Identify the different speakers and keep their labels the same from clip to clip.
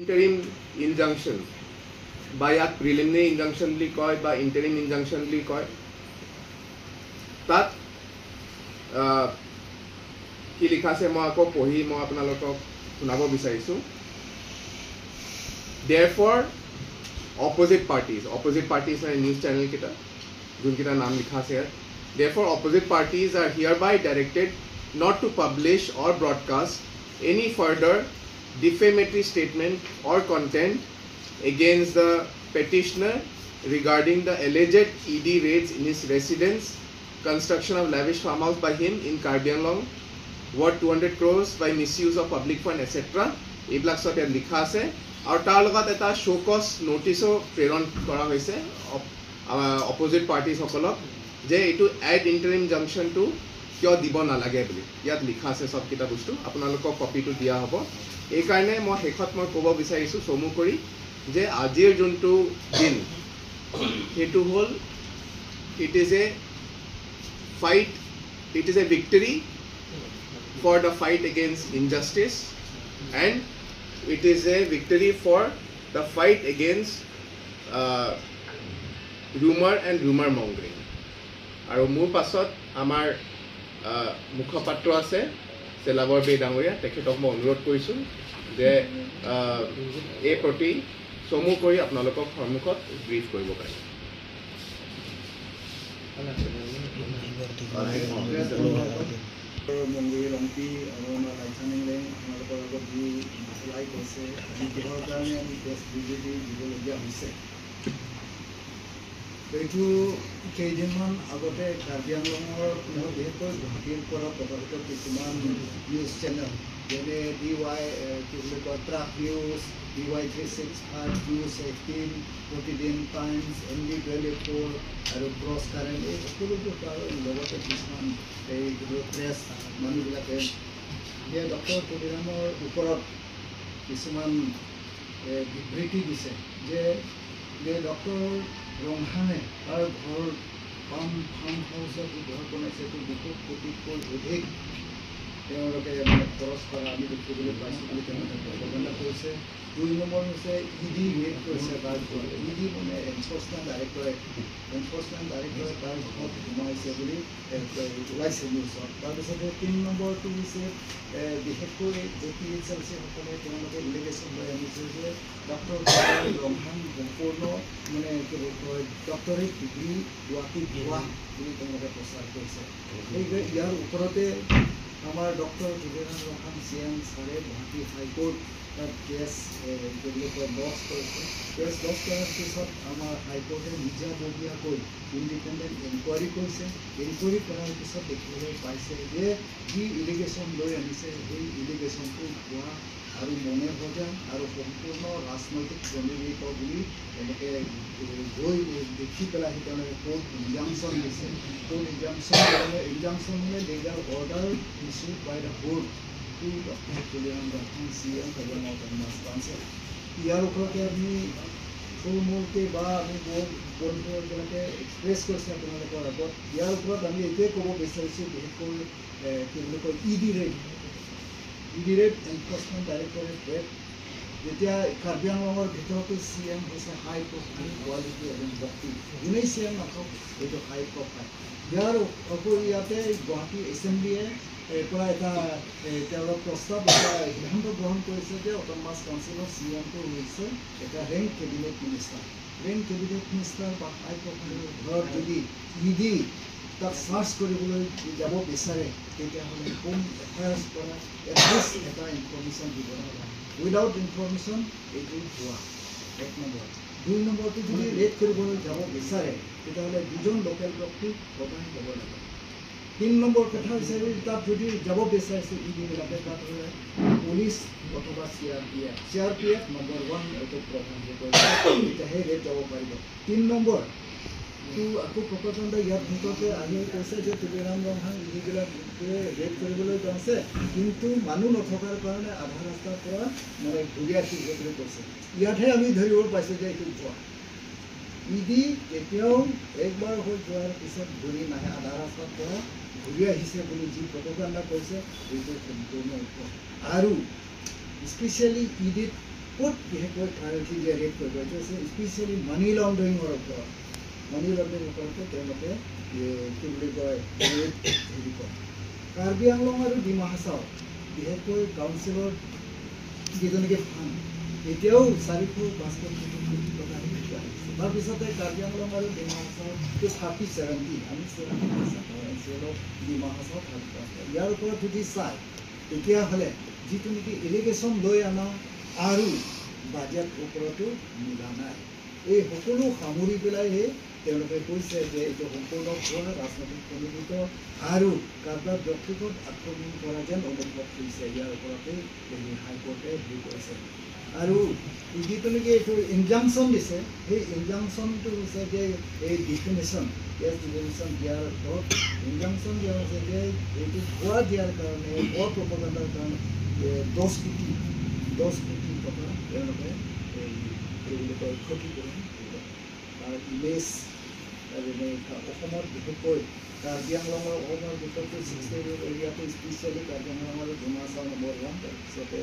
Speaker 1: Interim ইনজাংচন বা ইয়াক preliminary ইনজাংচন বুলি কয় বা ইণ্টাৰিম ইনজাংচন বুলি কয়, তাত কি লিখা আছে মই আকৌ পঢ়ি মই আপোনালোকক শুনাব বিচাৰিছোঁ। Therefore opposite parties, opposite parties মানে নিউজ চেনেলকেইটা, যোনকেইটা নাম লিখা আছে ইয়াত। Therefore opposite parties are hereby directed not to publish or broadcast any further defamatory statement or content against the petitioner regarding the alleged ED raids in his residence, construction of lavish farmhouse by him in Karbi Anglong worth 200 crores by misuse of public fund, etc. এইবিলাক চব ইয়াত লিখা আছে আৰু তাৰ লগত এটা show cause ন'টিছো প্ৰেৰণ কৰা হৈছে অপজিট পাৰ্টিসকলক যে এইটো এড ইণ্টাৰিম জাংচনটো কিয় দিব নালাগে বুলি ইয়াত লিখা আছে। চবকেইটা বস্তু আপোনালোকক কপিটো দিয়া হ'ব। এইকাৰণে মই শেষত মই ক'ব বিচাৰিছোঁ চমু কৰি যে আজিৰ যোনটো দিন সেইটো হ'ল it is a fight, it is a victory for the fight against injustice and it is a victory for the fight against rumour and rumour mongering. আৰু মোৰ পাছত আমাৰ মুখপাত্ৰ আছে চেলাবৰ বে ডাঙৰীয়া, তেখেতক মই অনুৰোধ কৰিছোঁ যে এই প্ৰতি চমু কৰি আপোনালোকক সন্মুখত ব্ৰিফ কৰিব কাৰণে।
Speaker 2: মংগুৰি ৰংপি আৰু আমাৰ লাইচানিংলেং আপোনালোকৰ আগত যি মছলাই কৈছে, যি কিহৰ কাৰণে আমি প্ৰেছ বিবৃতি দিবলগীয়া হৈছে, এইটো কেইদিনমান আগতে কাৰ্বি আংলঙৰ, বিশেষকৈ গুৱাহাটীৰ পৰা প্ৰকাশিত কিছুমান নিউজ চেনেল যেনে ডি ৱাই কি বুলি কয়, Prag news, DY 365, news 18, প্ৰতিদিন টাইমছ, ND 24 আৰু ক্ৰছ কাৰেণ্ট, এই সকলোবোৰ তাৰ লগতে কিছুমান এই প্ৰেছ মানুহবিলাকে যে ডক্টৰ তুলিৰামৰ ওপৰত কিছুমান বিবৃতি দিছে যে ডক্টৰ ৰংহাঙে তাৰ ঘৰ ফাৰ্ম হাউচত যি ঘৰ বনাইছে সেইটো 200 কোটিতকৈ অধিক তেওঁলোকে মানে খৰচ কৰা আমি দেখিবলৈ পাইছোঁ বুলি তেওঁলোকে প্ৰপগেণ্ডা কৰিছে। 2 নম্বৰ হৈছে ই ডি ৰেড কৰিছে তাৰ ঘৰত। ই ডি মানে এনফৰ্চমেণ্ট ডাইৰেক্টৰেট, এনফৰ্চমেণ্ট ডাইৰেক্টৰেট তাৰ ঘৰত সোমাইছে বুলি ওলাইছে নিউজত। তাৰপিছতে 3 নম্বৰটো হৈছে বিশেষকৈ জে পি এইচ এল চিসকলে তেওঁলোকে ইলিগেশ্যন লৈ আনিছে যে ডক্টৰ ৰংহাং সম্পূৰ্ণ মানে কি বুলি কয় ডক্টৰেট ডিগ্ৰী লোৱাটো ভুৱা বুলি তেওঁলোকে প্ৰচাৰ কৰিছে। সেই ইয়াৰ ওপৰতে আমাৰ doctor Tuliram Ronghang C M ছাৰে গুৱাহাটী হাইকোৰ্ট তাত কেছ কি বুলি কয় লজ কৰিছে। কেছ লজ কৰাৰ পিছত আমাৰ হাইকোৰ্টে নিজাববীয়াকৈ ইণ্ডিপেণ্ডেণ্ট এনকুৱাৰী কৰিছে। এনকুৱাৰী কৰাৰ পিছত দেখিবলৈ পাইছে যে যি ইলিগেশ্যন লৈ আনিছে সেই ইলিগেশ্যনটো ভুৱা আৰু মনে সজা আৰু সম্পূৰ্ণ ৰাজনৈতিক প্ৰণোদিত বুলি তেওঁলোকে গৈ দেখি পেলাই তেওঁলোকে কোৰ্ট ইনজাংচন দিছে। কোৰ্ট ইনজাংচন মানে, ইনজাংচন মানে legal order issued by the court to doctor Tuliram Ronghang CM, Karbi Anglong Autonomous Council. ইয়াৰ ওপৰতে আমি থুলমূলকৈ বা আমি বন্ধুবিলাকে এক্সপ্ৰেছ কৰিছে আপোনালোকৰ আগত। ইয়াৰ ওপৰত আমি এইটোৱে ক'ব বিচাৰিছোঁ, বিশেষকৈ কি বুলি কয় ED raid, enforcement directorate raid, যেতিয়া কাৰ্বি আংলঙৰ ভিতৰতে চি এম হৈছে হাই প্ৰফাইল কোৱালিটি এজন ব্যক্তি, যোনেই চি এম নাথাকক এইটো হাই প্ৰফাইল। ইয়াৰ উপৰি ইয়াতে গুৱাহাটী এছেম্বলিয়ে পৰা এটা তেওঁলোক প্ৰস্তাৱ এটা সিদ্ধান্ত গ্ৰহণ কৰিছে যে অট'নমাছ কাউন্সিলৰ চি এমটো হৈছে এটা rank cabinet minister. Rank cabinet minister বা হাই প্ৰফাইলৰ ঘৰত যদি ই ডি তাক চাৰ্চ কৰিবলৈ যাব বিচাৰে তেতিয়াহ'লে হোম এফেয়াৰ্ছ পৰা এটলিষ্ট এটা ইনফৰ্মেশ্যন দিব লাগে। উইদাউট ইনফৰ্মেশ্যন এইটো ভুৱা, 1 নম্বৰ। 2 নম্বৰটো যদি ৰেড কৰিবলৈ যাব বিচাৰে তেতিয়াহ'লে 2জন লোকেল ব্যক্তি প্ৰদান হ'ব লাগে। 3 নম্বৰ কথা হৈছে তাত যদি যাব বিচাৰিছে ই ডিবিলাকে তাত হ'লে পুলিচ অথবা CRPF, CRPF number 1 এইটো প্ৰধান তেতিয়াহে ৰেড যাব পাৰিব। 3 নম্বৰ তো আকৌ প্ৰপগেণ্ডা ইয়াৰ ভিতৰতে আহি কৈছে যে তুলিৰাম ৰংহাং ইডিবিলাকে ৰেড কৰিবলৈ গৈছে, কিন্তু মানুহ নথকাৰ কাৰণে আধা ৰাস্তাৰ পৰা মানে ঘূৰি আহিছে বুলি কৈছে। ইয়াতহে আমি ধৰিব পাইছোঁ যে এইটো ভুৱা। ই ডি কেতিয়াও একবাৰ হৈ যোৱাৰ পিছত ঘূৰি নাহে, আধা ৰাস্তাৰ পৰা ঘূৰি আহিছে বুলি যি প্ৰপগেণ্ডা কৰিছে এইটো সম্পূৰ্ণ ভুৱা। আৰু স্পেচিয়েলি ই ডিত ক'ত বিশেষকৈ প্ৰায়ৰিটি দিয়ে ৰেড কৰিব, এইটো হৈছে স্পেচিয়েলি মানি লণ্ড্ৰিঙৰ ওপৰত। মানি লণ্ড্ৰিঙৰ ওপৰতে তেওঁলোকে কি বুলি কয় ৰেড হেৰি কৰে। কাৰ্বি আংলং আৰু ডিমা হাছাও বিশেষকৈ কাউন্সিলৰ যিটো নেকি ফাণ্ড এতিয়াও 400-500 কোটি টকা সেইটো আহিছে। তাৰপিছতে কাৰ্বি আংলং আৰু ডিমা হাছাও 30-70, আমি 70% পাওঁ, এন চি এলত ডিমা হাছাও 30%। ইয়াৰ ওপৰত যদি চায় তেতিয়াহ'লে যিটো নেকি এলিগেশ্যন লৈ অনা আৰু বাজেট ওপৰতো মিলা নাই। এই সকলো সামৰি পেলাইহে তেওঁলোকে কৈছে যে এইটো সম্পূৰ্ণ ভুৱা, ৰাজনৈতিক প্ৰণোদিত আৰু কাৰোবাৰ ব্যক্তিগত আক্ৰমণ কৰা যেন অনুভৱ হৈছে। ইয়াৰ ওপৰতে দিল্লী হাইকোৰ্টে হেৰি কৰিছে। আৰু যিটো নেকি এইটো ইনজাংচন দিছে, সেই ইনজাংচনটো হৈছে যে এই ডিফিনেশ্যন, কেছ ডিফিনেশ্যন দিয়াৰ ওপৰত ইনজাংচন দিয়া হৈছে যে এইটো ভুৱা দিয়াৰ কাৰণে, ভুৱা প্ৰপগাণ্ডাৰ কাৰণে 10 কোটি টকা তেওঁলোকে এই কি বুলি কয় ক্ষতিপূৰণ দিব। তাৰ ইমেজ অসমত বিশেষকৈ কাৰ্বি আংলঙৰ, অসমৰ ভিতৰতো 60 এৰিয়াটো স্পেচিয়েলি কাৰ্বি আংলং আৰু ডিমা হাছাও নম্বৰ 1, তাৰপিছতে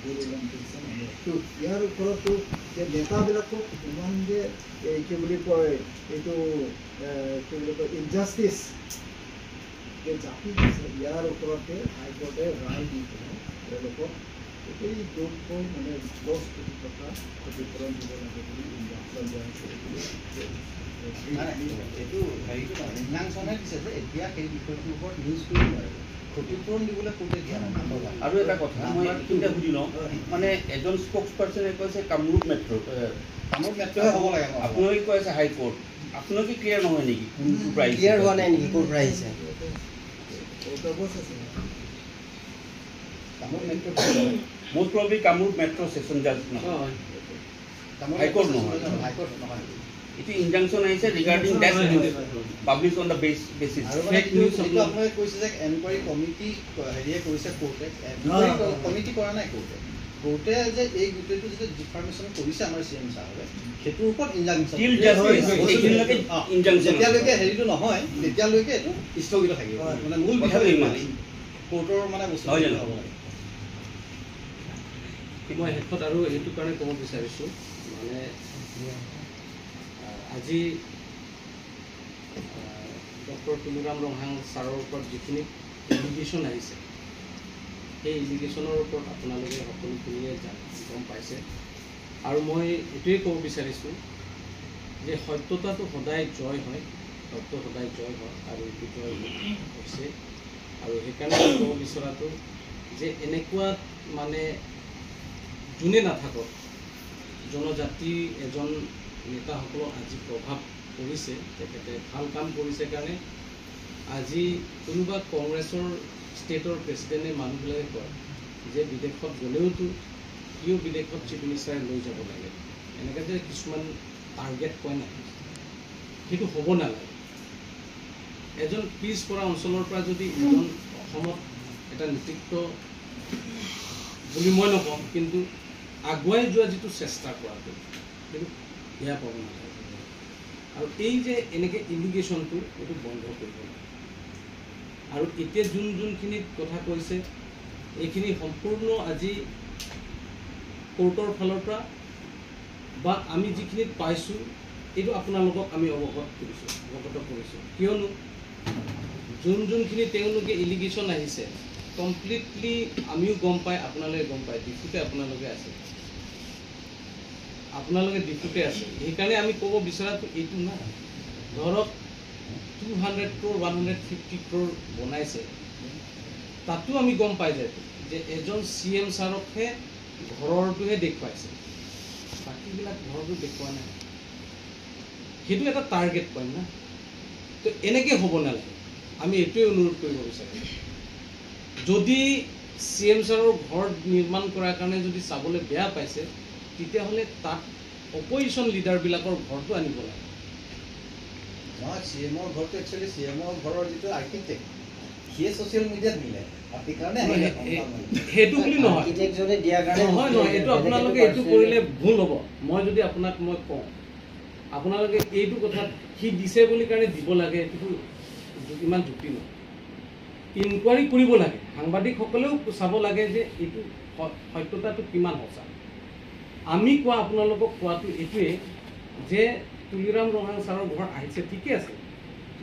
Speaker 2: বড়োলেণ্ড ডিভিজন নম্বৰ 2। ইয়াৰ ওপৰতো যে নেতাবিলাকক ইমান যে এই কি বুলি কয় এইটো কি বুলি কয় ইনজাষ্টিছ যে জাপি দিছে, ইয়াৰ ওপৰতে হাইকোৰ্টে ৰায় দি পেলাই তেওঁলোকক এই দোষবোৰ মানে 10 কোটি টকা ক্ষতিপূৰণ দিব লাগে বুলি ইনজাংচন দিয়া হৈছে।
Speaker 3: এইটো হেৰিটো নহয়, ইনজাংচনহে দিছে যে এতিয়া সেই বিষয়টোৰ ওপৰত নিউজ কৰিব নোৱাৰিব, ক্ষতিপূৰণ দিবলৈ কোৰ্টে দিয়া নাই। Number 1।
Speaker 4: আৰু এটা কথা মই এইখিনিতে সুধি লওঁ, মানে এজন স্প'ক্স পাৰ্চনে কৈছে কামৰূপ মেট্ৰ',
Speaker 3: কামৰূপ মেট্ৰ'হে হ'ব লাগে।
Speaker 4: আপোনালোকে কৈ আছে হাইকোৰ্ট, আপোনালোকে ক্লিয়াৰ নহয় নেকি কোনটো প্ৰাইচ?
Speaker 5: ক্লিয়াৰ হোৱা নাই নেকি ক'ৰ পৰা আহিছে?
Speaker 2: কাগজ আছে।
Speaker 3: Kamrup metro
Speaker 4: most probably Kamrup metro session জাজ নহয়, হাইকোৰ্ট নহয়।
Speaker 3: হাইকোৰ্ট নহয়।
Speaker 4: এইটো ইনজাংচন আহিছে regarding that publish on the basis.
Speaker 3: আৰু মানে যিটো আপোনালোকে কৈছে যে এনকুৱাৰী কমিটি হেৰিয়ে কৰিছে কোৰ্টে, এনকুৱাৰী কমিটি কৰা নাই কোৰ্টে। কোৰ্টে যে এই গোটেইটো যিটো ডিফাৰ্মেশ্যন কৰিছে আমাৰ চি এম চাহাবে, সেইটোৰ ওপৰত ইনজাংচন, যেতিয়ালৈকে হেৰিটো নহয় তেতিয়ালৈকে এইটো স্থগিত থাকিব। মানে মূল বিষয় কোৰ্টৰ মানে বস্তু হ'ব লাগে।
Speaker 6: মই শেষত আৰু এইটো কাৰণে ক'ব বিচাৰিছোঁ, মানে আজি ডক্টৰ তুলিৰাম ৰংহাং ছাৰৰ ওপৰত যিখিনি এলিগেশ্যন আহিছে, সেই এলিগেশ্যনৰ ওপৰত আপোনালোকে সকলোখিনিয়ে গম পাইছে। আৰু মই এইটোৱে ক'ব বিচাৰিছোঁ যে সত্যতাটো সদায় জয় হয়, সত্য সদায় জয় হয় আৰু এইটো জয় হৈছে। আৰু সেইকাৰণে মই ক'ব বিচৰাটো যে এনেকুৱা মানে যোনে নাথাকক, জনজাতি এজন নেতাসকলক আজি প্ৰভাৱ পৰিছে, তেখেতে ভাল কাম কৰিছে কাৰণে আজি কোনোবা কংগ্ৰেছৰ ষ্টেটৰ প্ৰেচিডেণ্টে মানুহবিলাকে কয় যে বিদেশত গ'লেওতো কিয় বিদেশত চিফ মিনিষ্টাৰে লৈ যাব লাগে, এনেকৈ যে কিছুমান টাৰ্গেট কয় নাই, সেইটো হ'ব নালাগে। এজন পিছপৰা অঞ্চলৰ পৰা যদি এজন অসমত এটা নেতৃত্ব বুলি মই নকওঁ, কিন্তু আগুৱাই যোৱা যিটো চেষ্টা কৰাটো সেইটো বেয়া পাব নালাগে। আৰু এই যে এনেকৈ ইলিগেশ্যনটো এইটো বন্ধ কৰিব লাগে। আৰু এতিয়া যোনখিনিত কথা কৈছে এইখিনি সম্পূৰ্ণ আজি কোৰ্টৰ ফালৰ পৰা বা আমি যিখিনিত পাইছোঁ এইটো আপোনালোকক আমি অৱগত কৰিছোঁ। কিয়নো যোনখিনি তেওঁলোকে ইলিগেশ্যন আহিছে কমপ্লিটলি আমিও গম পাই, আপোনালোকে গম পায়, ডিপুতে আপোনালোকে আছে, আপোনালোকে ডিপুতে আছে। সেইকাৰণে আমি ক'ব বিচৰাটো এইটো না, ধৰক 200 crore, 150 crore বনাইছে, তাতো আমি গম পাই যায় যে এজন চি এম ছাৰকহে ঘৰৰটোহে দেখুৱাইছে, বাকীবিলাক ঘৰটো দেখুওৱা নাই। সেইটো এটা টাৰ্গেট পইণ্ট না, তো এনেকৈ হ'ব নালাগে। আমি এইটোৱে অনুৰোধ কৰিব বিচাৰোঁ, যদি চি এম ছাৰৰ ঘৰ নিৰ্মাণ কৰাৰ কাৰণে যদি চাবলৈ বেয়া পাইছে, তেতিয়াহ'লে তাত অপজিশ্যন লিডাৰবিলাকৰ ঘৰটো আনিব লাগে।
Speaker 3: নহয়, চি এমৰ ঘৰটো একচুৱেলি চি এমৰ ঘৰৰ যিটো আৰ্কিটেক্ট সিয়ে ছ'চিয়েল মিডিয়াত দিলে, সেইকাৰণে
Speaker 6: সেইটো বুলি নহয়।
Speaker 5: আৰ্কিটেক্টজনে দিয়াৰ কাৰণে।
Speaker 6: নহয় নহয়, এইটো আপোনালোকে এইটো কৰিলে ভুল হ'ব। মই যদি আপোনাক মই কওঁ, আপোনালোকে এইটো কথাত সি দিছে বুলি কাৰণে দিব লাগে, এইটোতো ইমান যুক্তি নহয়। ইনকুৱাৰী কৰিব লাগে, সাংবাদিকসকলেও চাব লাগে যে এইটো সত্যতাটো কিমান সঁচা। আমি কোৱা, আপোনালোকক কোৱাটো এইটোৱে যে তুলিৰাম ৰংহাং ছাৰৰ ঘৰ আহিছে, ঠিকে আছে,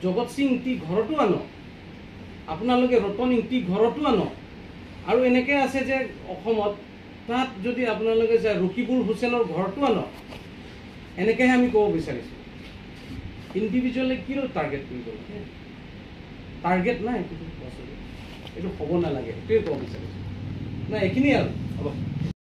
Speaker 6: জগত সিং ইংতি ঘৰতো আনক, আপোনালোকে ৰতন ইংতি ঘৰতো আনক। আৰু এনেকৈ আছে যে অসমত তাত যদি আপোনালোকে যায় ৰকিবুল হুছেইনৰ ঘৰতো আনক। এনেকৈহে আমি ক'ব বিচাৰিছোঁ। ইণ্ডিভিজুৱেলি কিয় টাৰ্গেট কৰিব লাগে? টাৰ্গেট নাই, এইটো হ'ব নালাগে, সেইটোৱে ক'ব বিচাৰিছোঁ। নাই, এইখিনিয়ে আৰু হ'ব।